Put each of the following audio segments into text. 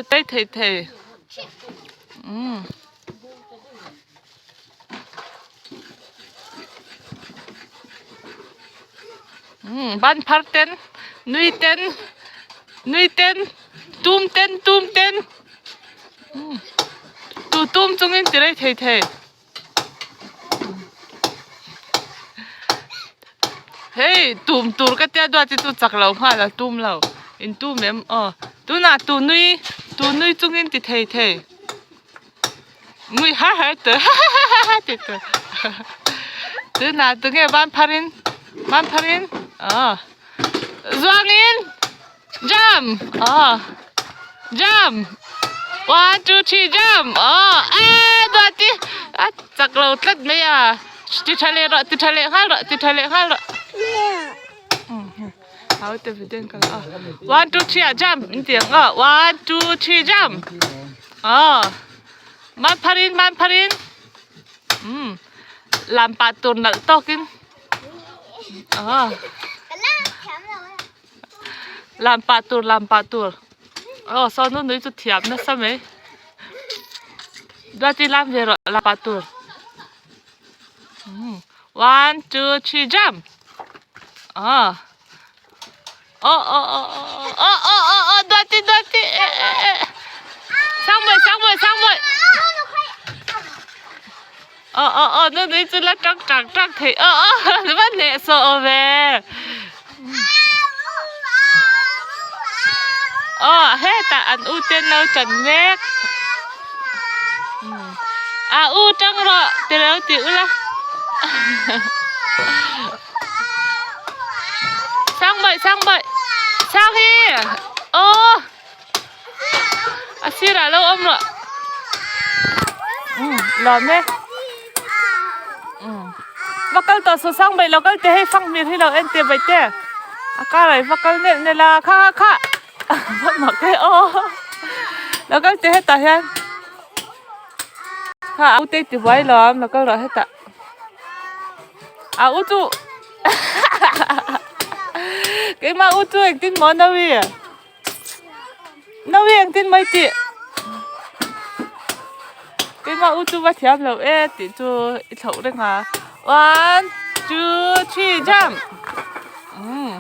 Tei thei thei umm. Umm ban phar ten nui ten nui ten tum ten tum ten umm tu tum chungin ti rei thei thei. Hei tum tur ka tia duat hi chu chak lo nghal a tum lo in tum em aw tunah tu nui tu nui chungin ti thei thei nui har har tur ha ha ha ha ti tur tunah tunge ban pharin ban pharin aw zuangin Jump! Oh. Jump! One, two, three, jump! Oh, eh, duati. A chak lo tlat mai a. Ti tha leh rawh, ti tha leh nghal rawh, ti tha leh nghal rawh. Hau te viden kal a. One, two, three, ah, jump. In tiang a. One, two, three, jump. Oh. Man pharin, man pharin. Lam pah tur nalh tawkin. Oh. Lam pah tur lam pah tur aw saw nu nui chu thiam nasa mai duati lam ve rawh lam pah tur umm one two three jump aw aw aw aw aw aw aw aw duati duati eh eh eh sangbawi sangbawi sangbawi aw aw aw nu nui chu la tang tang tang thei aw aw va hnehsawh awm ve. Aw hetah an u te an lo tan mek a u tang rawh ti lo ti ula sang bawih sang bawih sang hi aw a sirah lo awm rawh lawm e va kal tawh suh sang bawih lo kal teh hei fanghmir hi lo en teh bawih te a karah i va kal nelh nelh a kha kha kha va mak e aw lo kal teh hetah hian kha a u te ti buai lo a lo kal rawh hetah a u chu keimah u chu engtin maw nawi. Nawi engtin mai tih keimah u chu va thiam lo e tih chu i thlauh reng a one two three jump umm.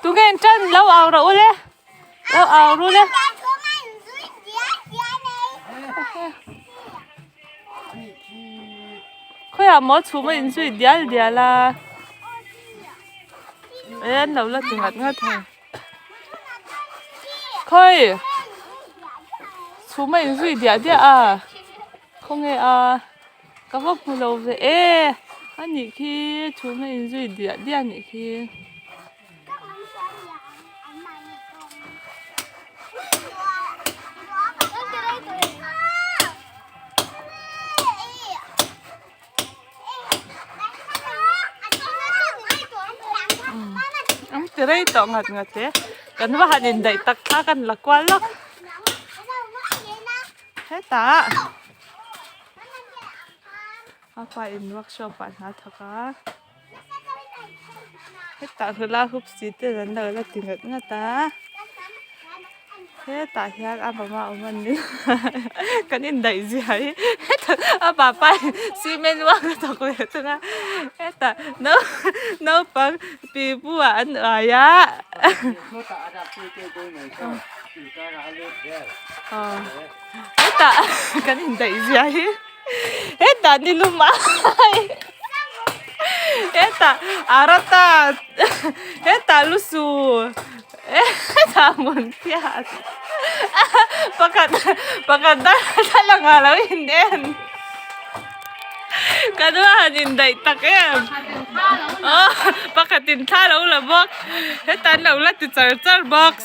Tunge in tan lo au rawh u le. Lo au ru le. Khawiah maw chhum a inzui dial dial a. E an lo la ti ngat ngat hei. Khawi chhum a inzui diah diah a. Khawnge a ka va hmu lo ve e a nih khi chhum a inzui diah diah a nih khi. An ti rei tawh ngat ngat e kan va han indaih tak kha kan la kual lawk hetah a pa in workshop ah hna a thawk a. Hetah hula hup si te an lo la ti ngat ngat a hetah hian a mama awm a ni kan indaih zia hi hetah a papa in cement uang a thawk leh thung a hetah nau naupang pipu ah an uai a hetah kan indaih zia hi. Hetah ni lum a hetah arata hetah lusu hetah hmun phiat pakhat pakhat darthlalang ah lo in en kan va han indaih tak em aw pakhat in thla lo la bawk hetah an lo la ti char char bawk.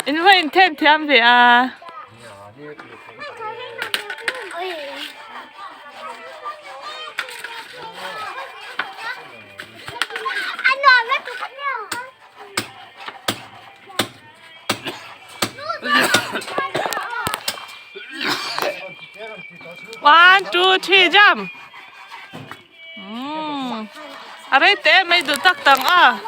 In va inthen thiam ve a. 1 2 3 jump. Umm a rei teh mai duh tak tang a.